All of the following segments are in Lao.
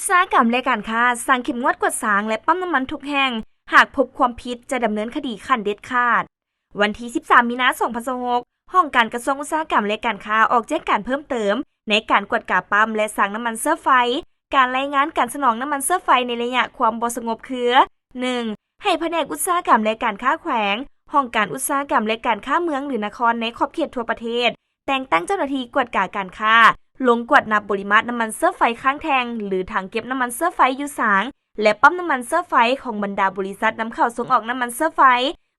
ອຸດສາຫະກຳ ແລະ ການຄ້າ ສັ່ງເຂັ້ມງວດກວດສາງ ແລະ ປ້ຳນ້ຳມັນທຸກແຫ່ງ, ຫາກພົບຄວາມຜິດ ຈະດຳເນີນຄະດີຂັ້ນເດັດຂາດ. ວັນທີສິບສາມ ມີນາ ສອງພັນຊາວຫົກ, ຫ້ອງການກະຊວງອຸດສາຫະກຳ ແລະ ການຄ້າ ອອກແຈ້ງການເພີ່ມເຕີມ ໃນການກວດກາປ້ຳ ແລະ ສາງນ້ຳມັນເຊື້ອໄຟ. ການລາຍງານການສະໜອງນ້ຳມັນເຊື້ອໄຟ ໃນໄລຍະຄວາມບໍ່ສະຫງົບຄື: ໜຶ່ງ ໃຫ້ພະແນກອຸດສາຫະກຳ ແລະ ການຄ້າແຂວງ, ຫ້ອງການອຸດສາຫະກຳ ແລະ ການຄ້າເມືອງ ຫຼື ນະຄອນ ໃນຂອບເຂດທົ່ວປະເທດ ແຕ່ງຕັ້ງເຈົ້າໜ້າທີ່ກວດກາການຄ້າ ລົງກວດນັບປົລິມາດນ້ຳມັນເຊື້ອໄຟຄ້າງແທ່ງ ຫຼື ຖັງເກັບນ້ຳມັນເຊື້ອໄຟຢູ່ສາງ ແລະ ປ້ຳນ້ຳມັນເຊື້ອໄຟ ຂອງບັນດາບໍລິສັດນຳເຂົ້າສົ່ງອອກນ້ຳມັນເຊື້ອໄຟ,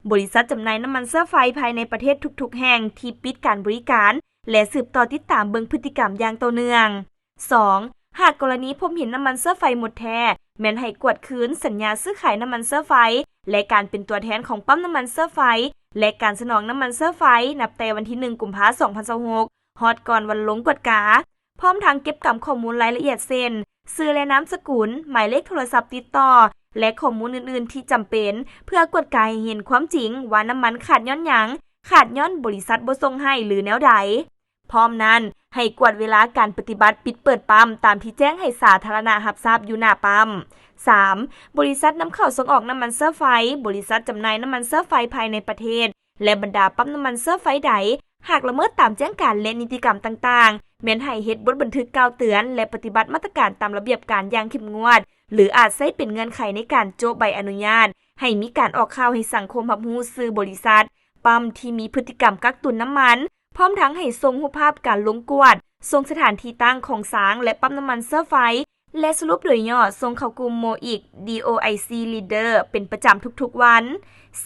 ບໍລິສັດຈຳໜ່າຍນ້ຳມັນເຊື້ອໄຟພາຍໃນປະເທດທຸກໆແຫ່ງທີ່ປິດການບໍລິການ ແລະ ສືບຕໍ່ຕິດຕາມເບິ່ງພຶດຕິກຳຢ່າງຕໍ່ເນື່ອງ. ສອງ ຫາກກໍລະນີພົບເຫັນນ້ຳມັນເຊື້ອໄຟໝົດແທ້, ແມ່ນໃຫ້ກວດຄືນສັນຍາຊື້ຂາຍນ້ຳມັນເຊື້ອໄຟ ແລະ ການເປັນຕົວແທນຂອງປ້ຳນ້ຳມັນເຊື້ອໄຟ ແລະ ການສະໜອງນ້ຳມັນເຊື້ອໄຟ ນັບແຕ່ວັນທີໜຶ່ງ ກຸມພາ ສອງພັນຊາວຫົກ ຮອດກ່ອນວັນລົງກວດກາ, ພ້ອມທັງເກັບກຳຂໍ້ມູນລາຍລະອຽດເຊັ່ນ ຊື່ ແລະ ນາມສະກຸນ, ໝາຍເລກໂທລະສັບຕິດຕໍ່ ແລະ ຂໍ້ມູນອື່ນໆທີ່ຈຳເປັນ ເພື່ອກວດກາໃຫ້ເຫັນຄວາມຈິງວ່ານ້ຳມັນຂາດຍ້ອນຫຍັງ, ຂາດຍ້ອນບໍລິສັດບໍ່ສົ່ງໃຫ້ ຫຼື ແນວໃດ. ພ້ອມນັ້ນ, ໃຫ້ກວດເວລາການປະຕິບັດປິດເປີດປ້ຳ ຕາມທີ່ແຈ້ງໃຫ້ສາທາລະນະຮັບຊາບຢູ່ໜ້າປ້ຳ. ສາມ ບໍລິສັດນຳເຂົ້າສົ່ງອອກນ້ຳມັນເຊື້ອໄຟ, ບໍລິສັດຈຳໜ່າຍນ້ຳມັນເຊື້ອໄຟພາຍໃນປະເທດ ແລະ ບັນດາປ້ຳນ້ຳມັນເຊື້ອໄຟໃດ ຫາກລະເມີດຕາມແຈ້ງການ ແລະ ນິຕິກຳຕ່າງໆ, ແມ່ນໃຫ້ເຮັດບົດບັນທຶກກ່າວເຕືອນ ແລະ ປະຕິບັດມາດຕະການຕາມລະບຽບການຢ່າງເຂັ້ມງວດ ຫຼື ອາດໃຊ້ເປັນເງື່ອນໄຂໃນການໂຈະໃບອະນຸຍາດ ໃຫ້ມີການອອກຂ່າວໃຫ້ສັງຄົມຮັບຮູ້ຊື່ບໍລິສັດ, ປ້ຳທີ່ມີພຶດຕິກຳກັກຕຸນນ້ຳມັນ, ພ້ອມທັງໃຫ້ສົ່ງຮູບພາບການລົງກວດ, ສົ່ງສະຖານທີ່ຕັ້ງຂອງສາງ ແລະ ປ້ຳນ້ຳມັນເຊື້ອໄຟ ແລະ ສະຫຼຸບໂດຍຫຍໍ້ສົ່ງເຂົ້າກຸ່ມ MOIC DOIC Leader ເປັນປະຈຳທຸກໆວັນ.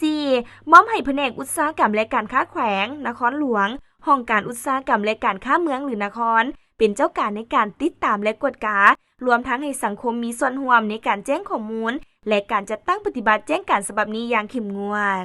ສີ່ ມອບໃຫ້ພະແນກອຸດສາຫະກຳ ແລະ ການຄ້າແຂວງ, ນະຄອນຫຼວງ, ຫ້ອງການອຸດສາຫະກຳ ແລະ ການຄ້າເມືອງ ຫຼື ນະຄອນ ເປັນເຈົ້າການໃນການຕິດຕາມ ແລະ ກວດກາ, ລວມທັງໃຫ້ສັງຄົມມີສ່ວນຮ່ວມໃນການແຈ້ງຂໍ້ມູນ ແລະ ການຈັດຕັ້ງປະຕິບັດແຈ້ງການສະບັບນີ້ຢ່າງເຂັ້ມງວດ.